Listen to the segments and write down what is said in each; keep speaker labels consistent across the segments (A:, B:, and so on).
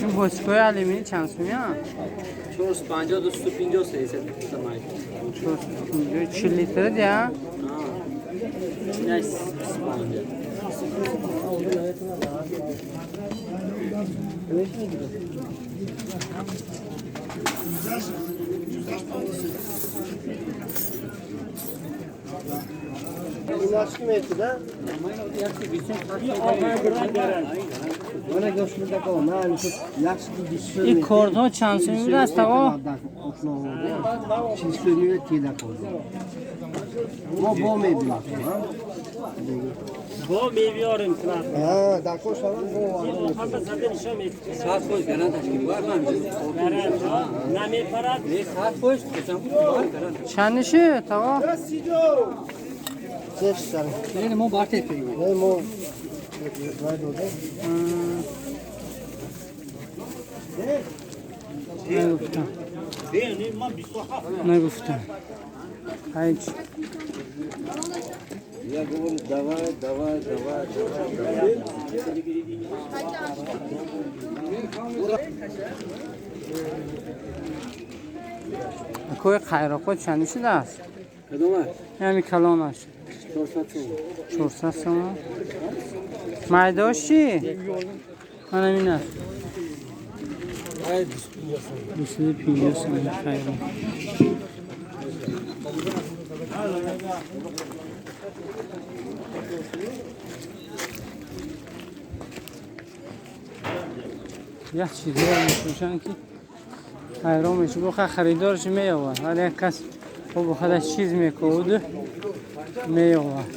A: Ин бочкаҳои алюминӣ чанд сумия?
B: 450, 250, 300 сомон.
A: 450, 40 литр дия?
B: Не, 50.
A: Ин кордҳо чанд сумӣ будааст, тағо?
C: Мо мебинем.
D: Бо мебиёрем.
B: 100% гаранташ ки бар ман.
D: Намепарад.
B: Не, 100% гарант.
A: Чанд шуд, тағо?
B: Не, мо бар тефем.
A: Нагуфтам. Нагуфтам. Ҳеҷ.
B: Я говорю, давай, давай, давай, давай, давай.
A: Акои қайроқҳо чанд шудааст?
B: Кадом аст?
A: Ҳами калонаш.
B: 400 сом.
A: 400 сомон. Майдош чӣ? Манам ин аст. 250 сомон қайроқ. Як чизҳоро мефурӯшанд, ки ҳайрон мешӣ. Боха харидораш меёвад, вале як кас бо худаш чиз мековуду меёвад.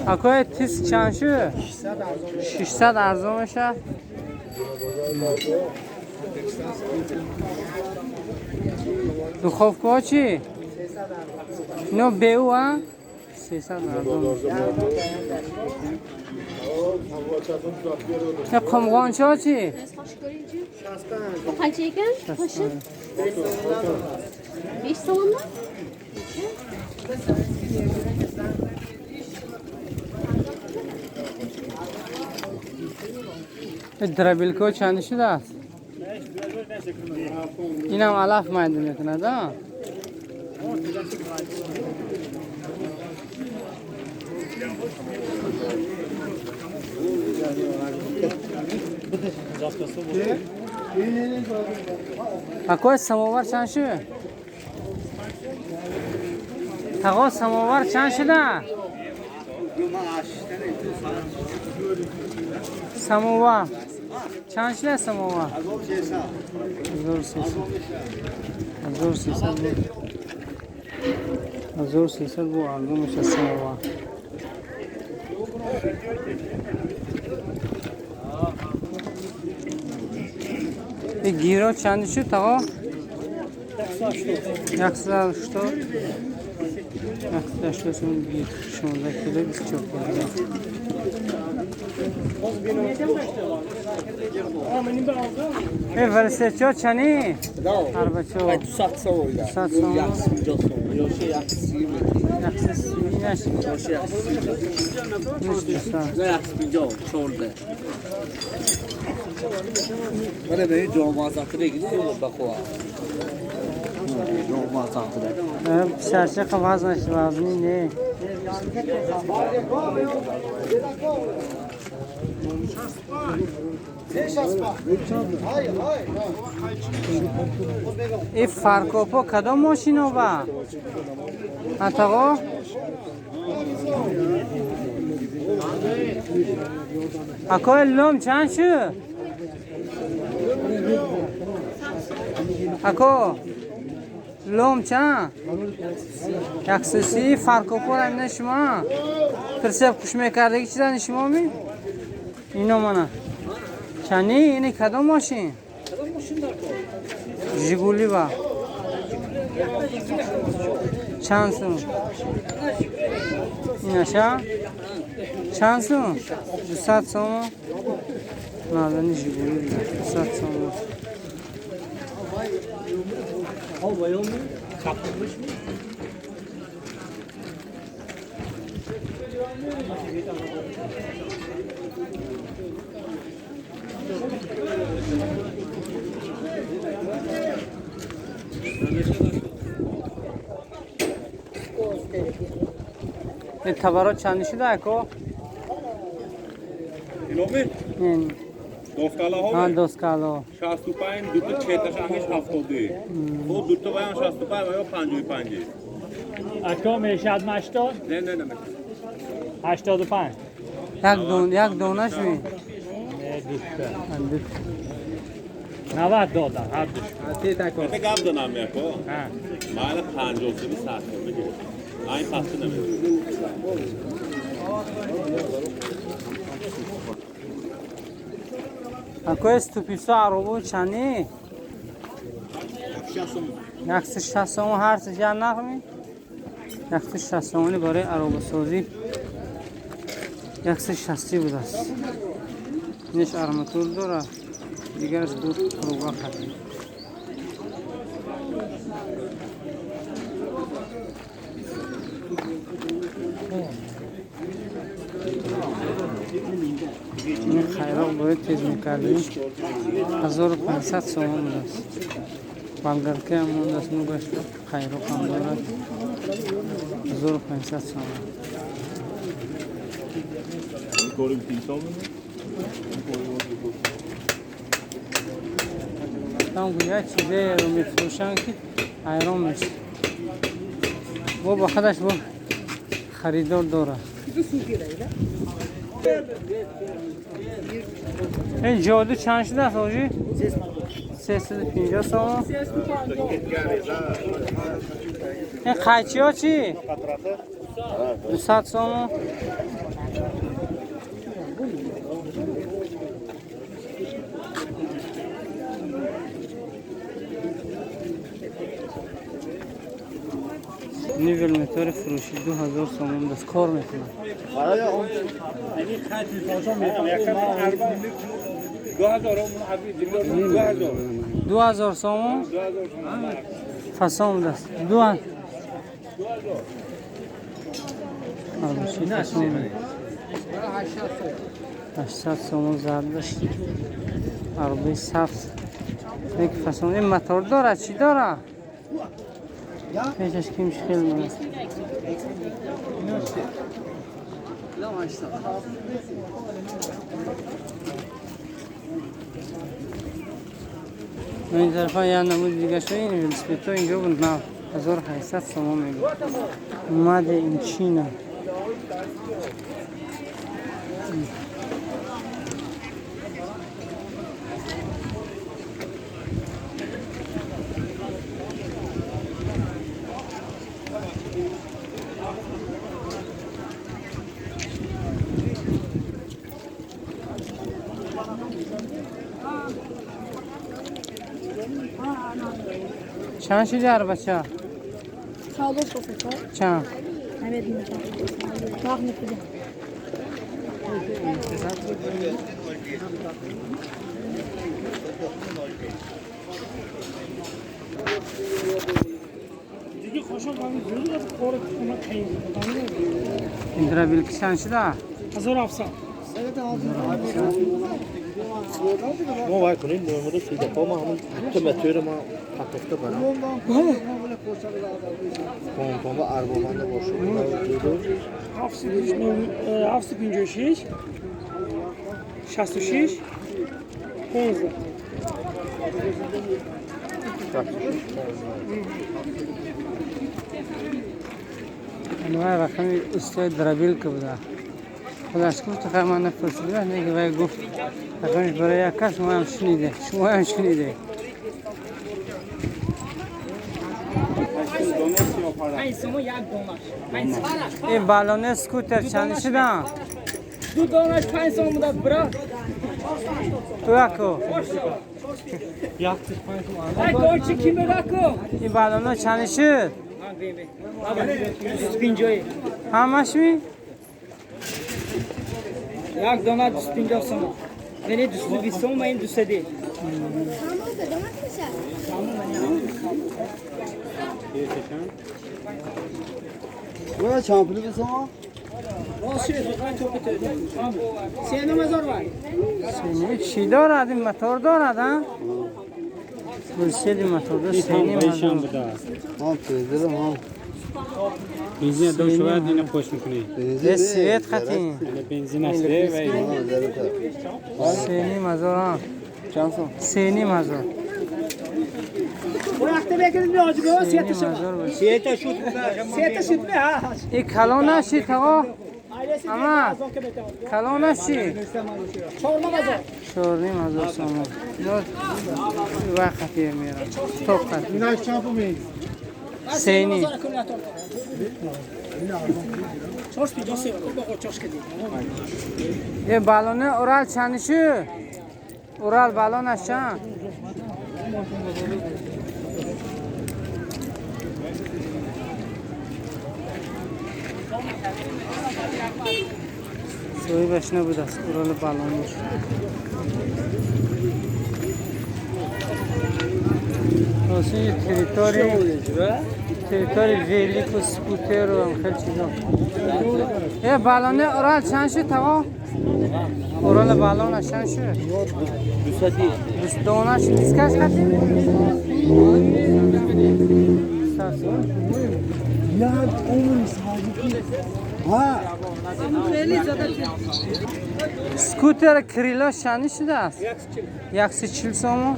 A: Акои тис чанд шуд? 600 арзон мешавад. Духовкаҳо чӣ? Ино беу а? 300 арзон. Қумғончаҳо чӣ?
E: Bu qancha ekan? Qo'shiq? 5 so'mmi?
A: Дробилкаҳо чанд шудааст? Инам алаф майда мекунад, а? Акои, самовар чанд шуд? Тағо, самовар чанд шуда? Самовар чанд шуда, самовар? 1300. 1300 буд. 1300 бу арзон мешад самовар. И гиро чанд шуд, тағо? 180. 180 сом гир. 16 кило, 24 килограмм. Э, велосипедчо чани? Арбачо.
B: 200 сом.
A: 200 сом.
B: 150 сом. Ёше 130 метр.
A: 130 наш.
B: Ёше 130.
A: Наш 200.
B: Не, 150, 14. Мана бери ҷомазатı бегири бақова. Ҷомазатı.
A: Писарча вазнаш вазни не. И фаркопо кадом мошино ба? А, тағо? Акои, лом чанд шуд? Ако, лом чанд? 130. Фаркопо ина шумо прицеп куш мекардаги чизани шумо ми? Ино мана. Чани? Ини кадом мошин? Жигули ба. Чанд сум? Инаша чанд сум? 200 сом. Мардани Жигули 200 сом. این تبرات چند شده اکو؟
D: اینومی؟
A: این
D: دوستکالا
A: ها دوستکالا
D: 65 دو تا چهتاش انگش 72 خب دو تا بیان 65 و یا 55
F: اکا میشد 80؟
D: نه نه نه
F: 85
A: یک دونش می؟
F: نه دوتا 90 دادم هر دوش
D: نه گپ دانم یکو مال 53 ساعت بگیر این پس نمیده
A: اکو استوپیسا عربو چنی؟ 160 سوم هر سه جا نخمی 160 سومانی برای عربو سازی 160 بود است. اینش ارماتور داره دیگرش دو پروگا خطی. این خیراق باید تیز میکردیم 1500 سوم بود است. بالگرکه هم مونده است نوگش خیراق هم دارد 1500 سوم. там гӯя чизеро мефурӯшанд ки ҳайрон мешавӣ. Бо ба худаш бо харидор дорад. این جادو چند شده است آجی؟ 350 سوم. این قیچی ها چی؟ 200 سوم. نیول متر فروشی 2000 سوم دست کار میکنه. 2000 سوم فسام دست دو 800 سوم زرد داشت. عربه سبز یک فسام. این موتور داره چی داره؟ پیشش کیمش خیلی مهم. این طرفا یه نمود دیگه شد. این ولسپیتو اینجا بود نه 1800 سوم میگه. اومده این چینه. چند شده عربچه؟ چند؟ این چند شده؟
F: 1700.
C: ما باید کنیم نمره سیده پا ما همون تو متر ما پتافته برم پام پام اربابنده باشه
F: 756 66 15
A: انواع رقم استاد درابیل که بوده خودش گفت خیلی من نپرسیدم نگه وای گفت رقمش برای یک کس ما هم شنیده شما هم شنیده. این بالونه سکوتر چند شده؟
F: دو دانش 5 سوم بوده برا.
A: تو یکو
F: ای گوچی کی براکو؟
A: این بالونه چند شد؟
F: 50.
A: همش می؟
F: Як дона 250 сом. Яъне 220 сом, ин 200.
B: Buna çampını bir sama.
A: Чӣ дорад ин мотор дорад, а? Гулсели мотор дорад, сени мотор.
B: Ham tezdirim ham.
G: Benzin دو شود اینو خوش میکنی.
B: Benzin.
A: Свет хати.
G: بنزین اصله و
A: Сени мазор, а?
B: Чанд сом?
A: Сени мазор. И калона ши таво? Ама калона ши? Чорним ҳазор сомон. Ино вақти мера. Топ хати. Сени. Е балоне Урал чанд шу? Урал балонаш чанд? Соҳибаш набудааст Урали балонаш. Рости территории велику скутеру ам хел чизо. Е балоне Урал чанд шуд таво? Урали балонаш чанд шуд? 200 донаш дискаш хати? Скутер крило чанд шудааст? 140 сомон.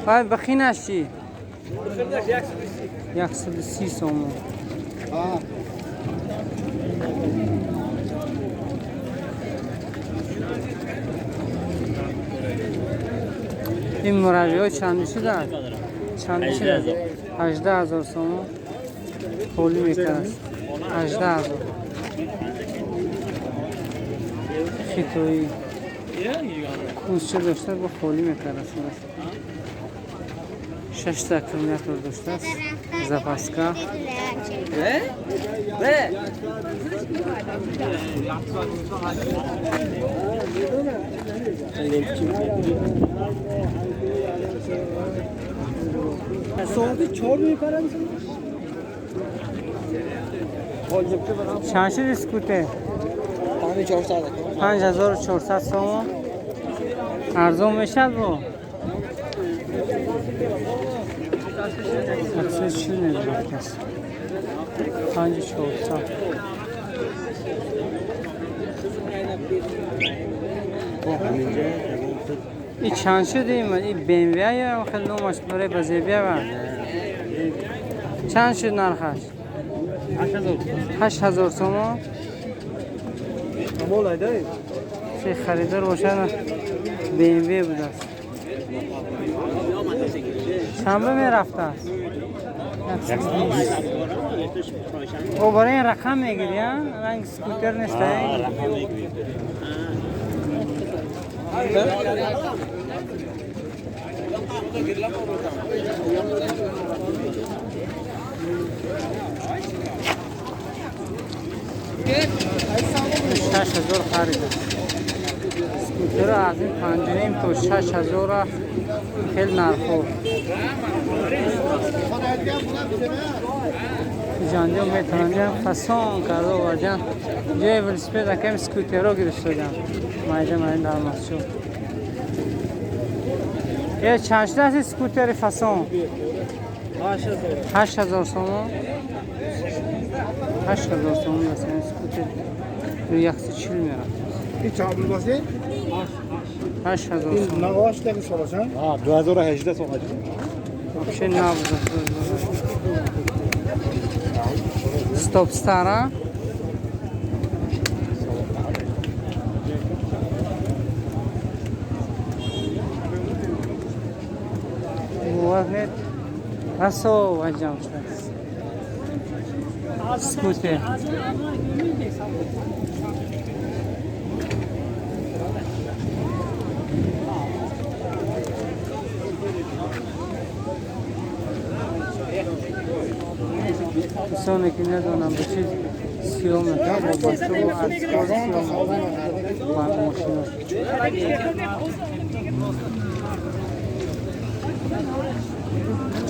A: Вай бихинаш чӣ? 130 сомон. Ин муравиҳо чанд шудааст? Чанд шудааст? 18 000 сомон. Холӣ мекард. 18 000. Хитоӣ. Кузча дошта бо холӣ мекард. Шашта аккумулятор доштааст. Запаска. Чанд шуд скутер? 5400 сомон. Арзон мешавад бо? 140 мегирад кас. 5400. И чанд шуд ин? И BMW ё хеле номаш барои ба зебия ва? Чанд шуд нархаш? 8000 сомон. Се харидор бошад BMW будааст. Чанд ба мерафтааст? О барои ин рақам мегири, а? Ранг скутер нест, а? 6000 харида. Скутеро аз ин 5,5 то 6000 хел нархҳо. Ҷанҷо метавонанд фасон карда овардан. Ҷои велосипед акам скутеро гирифтодам. Майда майда дар масҷид. Е чанд шудааст скутери фасон? 8000 сомон. 8000 сомон аст ин скутер. 140 мерафт.
C: این چند پول باشه؟
A: 8000 сомон.
C: نقاش دقیق سالشن؟ 2018 سال.
A: Вообще набуда. Стоп стара. Бовар расо ваҷам шудааст. Скутер. Касоне ки надонам ба чиз Сиём мекунад бо бачаҳо аскор сиём мошино.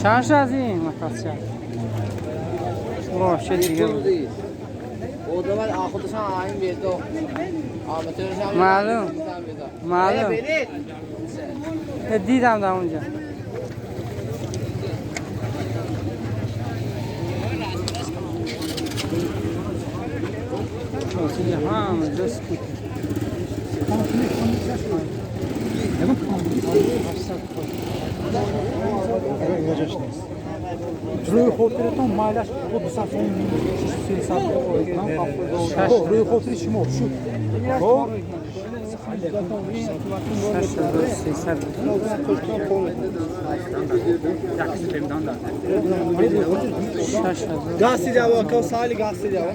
A: Чанд шуд аз ин мотосикл? Вообще дига маълум маълум дидам дар онҷа. Ҳама ҷо скутер.
H: Рӯи хотиратон майлаш бо 200 сом 300 сом. Рӯи хотири шумо шуд.
A: 6300. 6000.
C: Gaz java ka sali gaz java.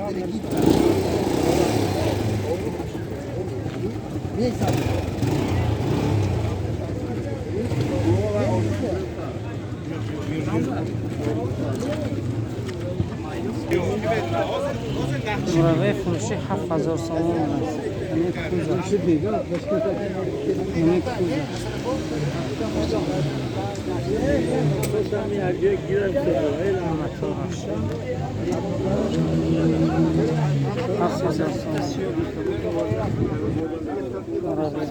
A: Муравей фурӯши 7000 сомон аст. Яъне куза. Яъне куза. 7000 сомон. Муравей.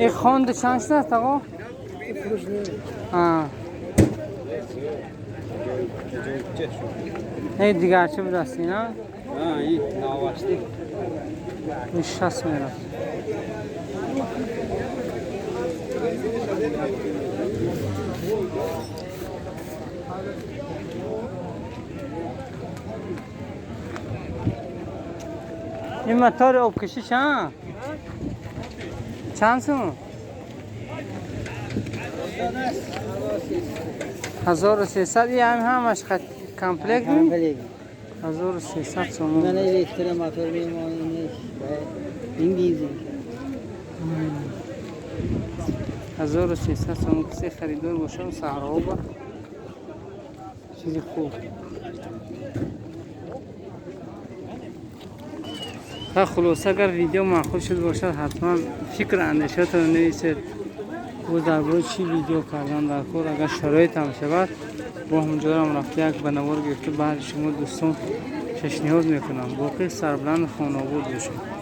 A: Ин хонда чанд шудааст оғо? Эй дигарчи будаст ина? Ин 60 мерафт. Ин мотори обкашӣ чанд? Чанд сум? 1300. И ҳамаш комплект? 1300 сомон.
F: من электромотор мемонем ин бензин.
A: 1300 сомон. Касе харидор бошам саҳроба чизи хуб. Ха хулоса, агар видео маъқул шуд бошад, ҳатман фикр андешаатонро нависед. Боз дар бораи чӣ видео кардан дар кор, агар шароитам шавад, бо ҳамҷорам рафта як ба навор гирифта баъди шумо дӯстон пешниҳод мекунам. Боқӣ сарбаланду хонаобод бошед.